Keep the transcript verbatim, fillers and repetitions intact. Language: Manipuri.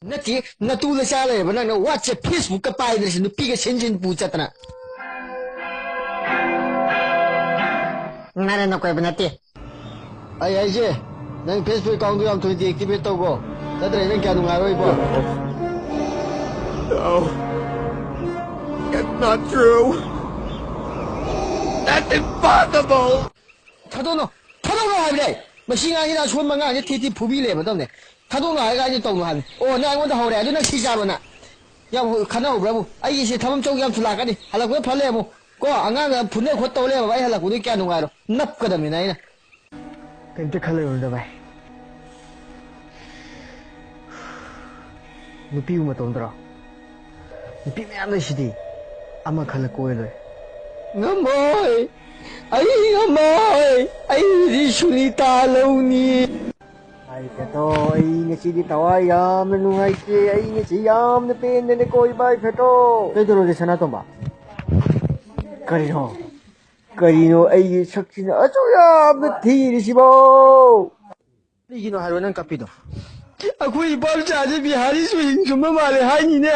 ꯅꯠꯇꯦ, ꯅꯇꯨꯗ ꯆꯥ ꯂꯩꯔꯕ ꯅꯪꯅ WhatsApp, Facebook-ꯀ ꯄꯥꯏꯗ꯭ꯔꯁꯤ, ꯅꯨꯄꯤꯒ ꯁꯤꯟ ꯁꯤꯟ ꯄꯨ ꯆꯠꯇꯅ꯫ ꯅꯔꯟ ꯅꯀꯣꯏꯕ ꯅꯠꯇꯦ꯫ ꯑꯩ ꯍꯥꯏꯁꯦ, ꯅꯪ Facebook account-ꯗꯨ ꯌꯥꯝ ꯊꯨꯅ deactivate ꯇꯧꯀꯣ, ꯅꯠꯇ꯭ꯔꯗꯤ ꯅꯪ ꯀꯌꯥ ꯅꯨꯡꯉꯥꯏꯔꯣꯏ ꯏꯕꯣ꯫ No. That's not true. That's impossible. ꯊꯥꯗꯣꯛꯅꯣ, ꯊꯥꯗꯣꯛꯅꯣ ꯍꯥꯏꯕꯅꯦ꯫ ꯃꯁꯤ ꯉꯥꯡꯁꯤꯅ ꯑꯁꯣꯟꯕ ꯑꯉꯥꯡꯁꯦ ꯊꯤ ꯊꯤ ꯐꯨꯕꯤ ꯂꯩꯔꯝꯃꯗꯕꯅꯦ꯫ ꯊꯥꯗꯣꯛꯅꯣ ꯍꯥꯏꯔ ꯀꯥꯟꯗ ꯇꯧꯅꯣ ꯍꯥꯏꯕꯅꯦ꯫ ꯑꯣ, ꯅꯪ ꯑꯩꯉꯣꯟꯗ ꯍꯧꯔꯦ꯫ ꯑꯗꯨ ꯅꯪ ꯁꯤ ꯆꯥꯔꯣ ꯅꯪ꯫ ꯌꯥꯝ ꯈꯠꯅꯍꯧꯕ꯭ꯔꯕꯨ? ꯑꯩꯒꯤꯁꯦ ꯊꯕꯛ ꯆꯧ ꯌꯥꯝ ꯊꯨꯂꯥꯛꯀꯅꯤ꯫ ꯍꯜꯂꯛꯄꯗ ꯐ ꯂꯩꯔꯝꯃꯨ꯫ ꯀꯣ, ꯑꯉꯥꯡꯒ ꯐꯨꯅ ꯈꯣꯠ ꯇꯧ ꯂꯩꯔꯝꯃꯕ ꯑꯩ ꯍꯜꯂꯛꯄꯗꯨ ꯀꯌꯥ ꯅꯨꯡꯉꯥꯏꯔꯣ꯫ ꯅꯞꯀꯗꯕꯅꯤꯅ ꯑꯩꯅ꯫ ꯀꯩꯝꯇ ꯈꯜꯂꯨꯅꯨꯗ ꯚꯥꯏ꯫ ꯅꯨꯄꯤꯕꯨ ꯃꯇꯣꯝꯗꯔꯣ? ꯅꯨꯄꯤ ꯃꯌꯥꯝ ꯂꯩꯁꯤꯗꯤ꯫ ꯑꯃ ꯈꯜꯂ ꯀꯣꯏꯔ ꯂꯣꯏꯔꯦ꯫ ꯉꯝꯃꯣꯏ꯫ ꯑꯩ ꯉꯝꯃꯣꯏ꯫ ꯑꯩꯗꯤ ꯁꯨꯅꯤꯇꯥ ꯂꯧꯅꯤ꯫ ꯚꯥꯏ ꯐꯦꯇꯣ, ꯑꯩ ꯉꯁꯤꯗꯤ ꯊꯋꯥꯏ ꯌꯥꯝꯅ ꯅꯨꯡꯉꯥꯏꯇꯦ꯫ ꯑꯩ ꯉꯁꯤ ꯌꯥꯝꯅ ꯄꯦꯟꯗꯅ ꯀꯣꯏ ꯚꯥꯏ ꯐꯦꯇꯣ꯫ ꯀꯩꯗꯧꯔꯒꯦ ꯁꯅꯥꯇꯣꯝꯕ? ꯀꯔꯤꯅꯣ? ꯀꯔꯤꯅꯣ ꯑꯩꯒꯤ ꯁꯛꯁꯤꯅ ꯑꯁꯨꯛ ꯌꯥꯝꯅ ꯊꯤꯔꯤꯁꯤꯕꯣ? ꯀꯔꯤꯒꯤꯅꯣ ꯍꯥꯏꯔꯣ ꯅꯪ ꯀꯞꯄꯤꯗꯣ? ꯑꯩꯈꯣꯏ ꯏꯄꯥꯝꯆꯥꯁꯦ ꯕꯤꯍꯥꯔꯤ ꯆꯨꯍꯤꯡ ꯁꯨꯝꯕ ꯃꯥꯜꯂꯦ ꯍꯥꯏꯅꯤꯅꯦ꯫